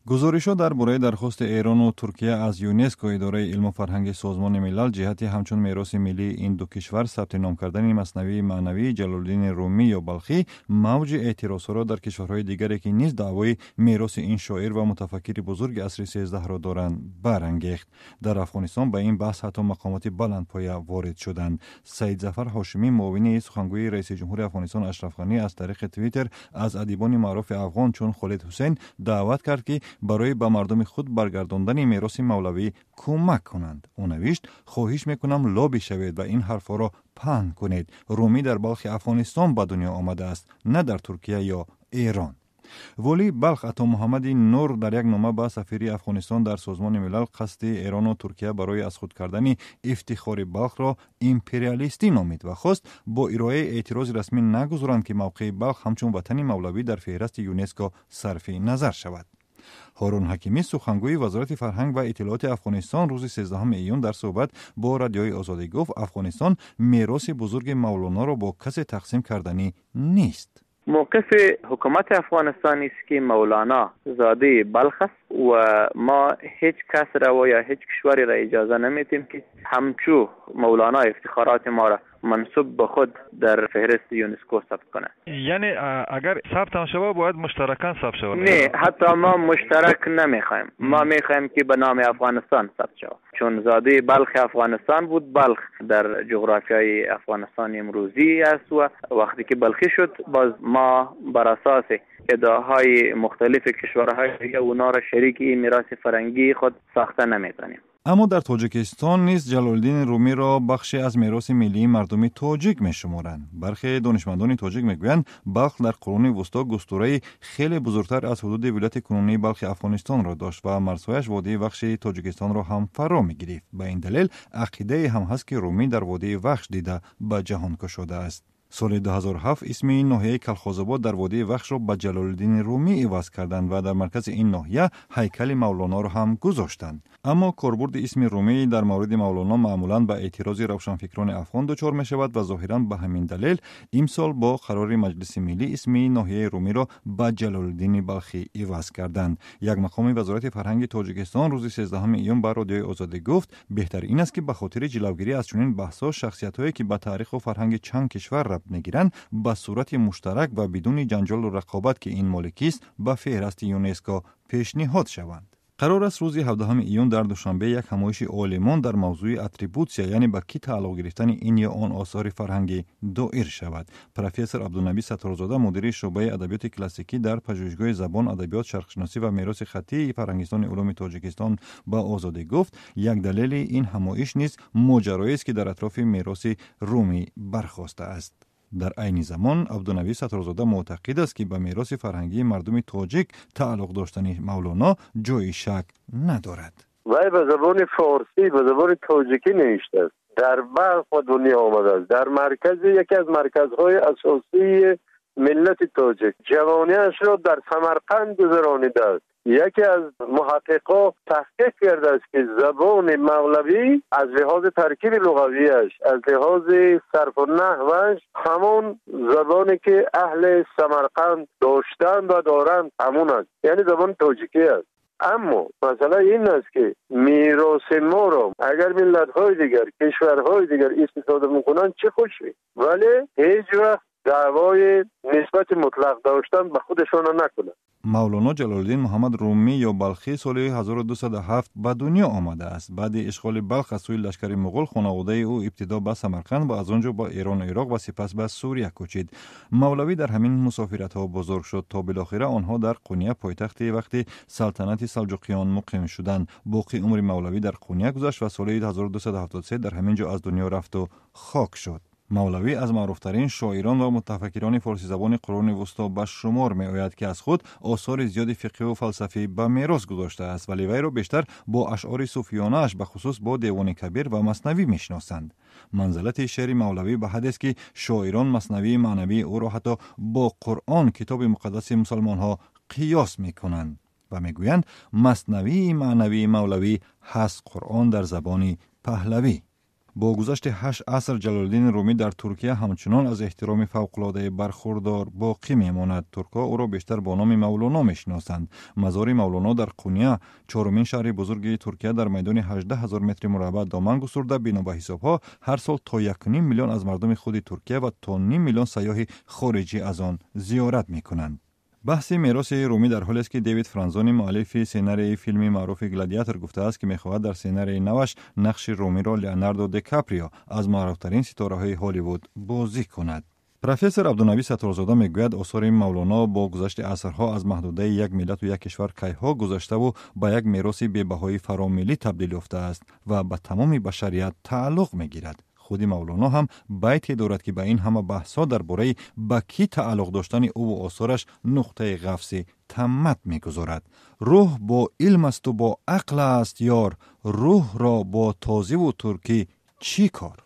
Гузоришҳо дар бораи дархости Эрону Туркия аз ЮНЕСКО, идораи илму фарҳанги Созмони Милал, ҷиҳати ҳамчун мероси миллии ин ду кишвар сабти ном кардани Маснавии маънавии Ҷалолиддини Румӣ ё Балхӣ мавҷи эътирозҳоро дар кишварҳои дигаре, ки низ даъвои мероси ин шоир ва мутафаккири бузурги асри сездаҳро доранд, барангехт. Дар Афғонистон ба ин баҳс ҳатто мақомоти баландпоя ворид шуданд. Саидзафар Ҳошимӣ, муовини сухангӯи раиси ҷумҳури Афғонистон Ашраф Ғанӣ, аз тариқи Твиттер аз адибони маъруфи афғон чун Холид Ҳусейн даъват кард, ки барои ба мардуми худ баргардондани мероси мавлавӣ кӯмак кунанд. Ӯ навишт: «Хоҳиш мекунам, лобби шавед ва ин ҳарфҳоро паҳн кунед. Румӣ дар Балхи Афғонистон ба дунё омадааст, на дар Туркия ё Эрон». Волии Балх Ато Муҳаммади Нур дар як нома ба сафири Афғонистон дар Созмони Милал қасди Эрону Туркия барои аз худ кардани ифтихори Балхро империалистӣ номид ва хост, бо ироаи эътирози расмӣ нагузоранд, ки мавқеи Балх ҳамчун ватани мавлавӣ дар феҳрасти ЮНЕСКО сарфи назар шавад. Ҳорун Ҳакимӣ, сухангӯи Вазорати фарҳанг ва иттилооти Афғонистон, рӯзи 13 июн дар суҳбат бо Радиои Озодӣ гуфт, Афғонистон мероси бузурги Мавлоноро бо касе тақсим карданӣ нест. موقف حکومت افغانستان است که مولانا زاده بلخ است و ما هیچ کس را و یا هیچ کشوری را اجازه نمیتیم که همچو مولانا افتخارات ما را منسوب به خود در فهرست یونسکو ثبت کنه. یعنی اگر ثبت هم شود، باید مشترکاً ثبت شود؟ نه، حتی ما مشترک نمیخوایم. ما میخوایم که به نام افغانستان ثبت شود، چون زاده بلخ افغانستان بود. بلخ در جغرافیای افغانستان امروزی است و وقتی که بلخی شد، باز ما بر اساس ادعاهای مختلف کشورهای دیگه اونا را شریک این میراث فرهنگی خود ساخته نمیتونیم. Аммо дар Тоҷикистон низ Ҷалолиддини Румиро бахше аз мероси миллии мардуми тоҷик мешуморанд. Бархе донишмандони тоҷик мегӯянд, Балх дар Қуруни вусто густураи хеле бузургтар аз ҳудуди вилояти кунунии Балхи Афғонистонро дошт ва марзҳояш водии Вахши Тоҷикистонро ҳам фаро мегирифт. Ба ин далел ақидае ҳам ҳаст, ки Румӣ дар водии Вахш дида ба ҷаҳон кушодааст. Соли 2007 исми ноҳияи Калхозобод дар водии Вахшро ба Ҷалолиддини Румӣ иваз карданд ва дар маркази ин ноҳия ҳайкали Мавлоноро ҳам гузоштанд. Аммо корбурди исми Румӣ дар мавриди Мавлоно маъмулан ба эътирози равшанфикрони афғон дучор мешавад ва зоҳиран ба ҳамин далел имсол бо қарори Маҷлиси Миллӣ исми ноҳияи Румиро ба Ҷалолиддини Балхӣ иваз карданд. Як мақоми Вазорати фарҳанги Тоҷикистон рӯзи 13 июн ба Радиои Озодӣ гуфт, беҳтар ин аст, ки ба хотири ҷилавгирӣ аз чунин баҳсҳо шахсиятҳое, ки ба таъриху фарҳанги чанд кишвар рабт мегиранд, ба сурати муштарак ва бидуни ҷанҷолу рақобат, ки ин моли кист, ба феҳрасти ЮНЕСКО пешниҳод шаванд. Қарор аст, рӯзи 17 июн дар Душанбе як ҳамоиши олимон дар мавзӯи атрибутсия, яъне ба кӣ тааллуқ гирифтани ин ё он осори фарҳангӣ, доир шавад. Профессор Абдунаби Сатторзода, мудири шӯъбаи адабиёти классикӣ дар Пажӯҳишгоҳи забон, адабиёт, шарқшиносӣ ва мероси хаттии Фарҳангистони улуми Тоҷикистон, ба Озодӣ гуфт, як далели ин ҳамоиш низ моҷароест, ки дар атрофи мероси Румӣ бархостааст. Дар айни замон Абдунабӣ Сатторзода муътақид аст, ки ба мероси фарҳангии мардуми тоҷик тааллуқ доштани Мавлоно ҷои шак надорад. Вай ба забони форсӣ, ба забони тоҷикӣ навиштааст, дар Балх ба дунё омадааст, дар маркази яке аз марказҳои асосии миллати тоҷик. Ҷавониашро дар Самарқанд гузаронидааст. Яке аз муҳаққиқо таҳқиқ кардааст, ки забони мавлавӣ аз лиҳози таркиби луғавиаш, аз лиҳози сарфу наҳваш ҳамон забоне, ки аҳли Самарқанд доштанд ва доранд, ҳамон аст, яъне забони тоҷикӣ аст. Аммо масъала ин аст, ки мероси моро агар миллатҳои дигар, кишварҳои дигар истифода мекунанд, чӣ хушӣ, вале ҳеҷ вақт даъвои нисбати мутлақ доштан ба худашона накунанд. Мавлоно Ҷалолиддин Муҳаммад Румӣ ё Балхӣ соли 1207 ба дунё омадааст. Баъди ишғоли Балх аз сӯи лашкари муғул хонаводаи ӯ ибтидо ба Самарқанд ва аз он ҷо ба Эрону Ироқ ва сипас ба Сурия кӯчид. Мавлавӣ дар ҳамин мусофиратҳо бузург шуд, то билохира онҳо дар Қуния, пойтахти вақти салтанати Салҷуқиён, муқим шуданд. Боқи умри мавлавӣ дар Қуния гузашт ва соли 1273 дар ҳамин ҷо аз дунё рафту хок шуд. Мавлавӣ аз маъруфтарин шоирон ва мутафаккирони форсизабони Қуруни вусто ба шумор меояд, ки аз худ осори зиёди фиқҳиву фалсафӣ ба мерос гузоштааст, вале вайро бештар бо ашъори суфиёнааш, бахусус бо Девони Кабир ва Маснавӣ мешиносанд. Манзилати шеъри мавлавӣ ба ҳадест, ки шоирон Маснавии маънавии ӯро ҳатто бо Қуръон, китоби муқаддаси мусалмонҳо, қиёс мекунанд ва мегӯянд, Маснавии маънавии мавлавӣ ҳаст Қуръон дар забони паҳлавӣ. Бо гузашти 8 аср Ҷалолиддини Румӣ дар Туркия ҳамчунон аз эҳтироми фавқулоддае бархурдор боқӣ мемонад. Туркҳо ӯро бештар бо номи Мавлоно мешиносанд. Мазори Мавлоно дар Қуния, чорумин шаҳри бузурги Туркия, дар майдони 18 ҳазор метри мураббаъ доман густурда, бино ба ҳисобҳо ҳар сол то 1,5 миллион аз мардуми худи Туркия ва то ним миллион сайёҳи хориҷӣ аз он зиёрат мекунанд. Баҳси мероси Румӣ дар ҳолест, ки Дэвид Франзони, муаллифи сценарии филми маъруфи «Гладиатор», гуфтааст, ки мехоҳад дар сценарии наваш нақши Румиро Леонардо Ди Каприо, аз маъруфтарин ситораҳои Ҳолливуд, бозӣ кунад. Профессор Абдунаби Сатторзода мегӯяд, осори Мавлоно бо гузашти асрҳо аз маҳдудаи як миллату як кишвар кайҳо гузаштаву ба як мероси бебаҳои фаромиллӣ табдил ёфтааст ва ба тамоми башарият тааллуқ мегирад. Худи Мавлоно ҳам байте дорад, ки ба ин ҳама баҳсҳо дар бораи ба кӣ тааллуқ доштани ӯву осораш нуқтаи ғафси таммат мегузорад: «Рӯҳ бо илм асту бо ақл аст ёр, рӯҳро бо тозиву туркӣ чӣ кор?»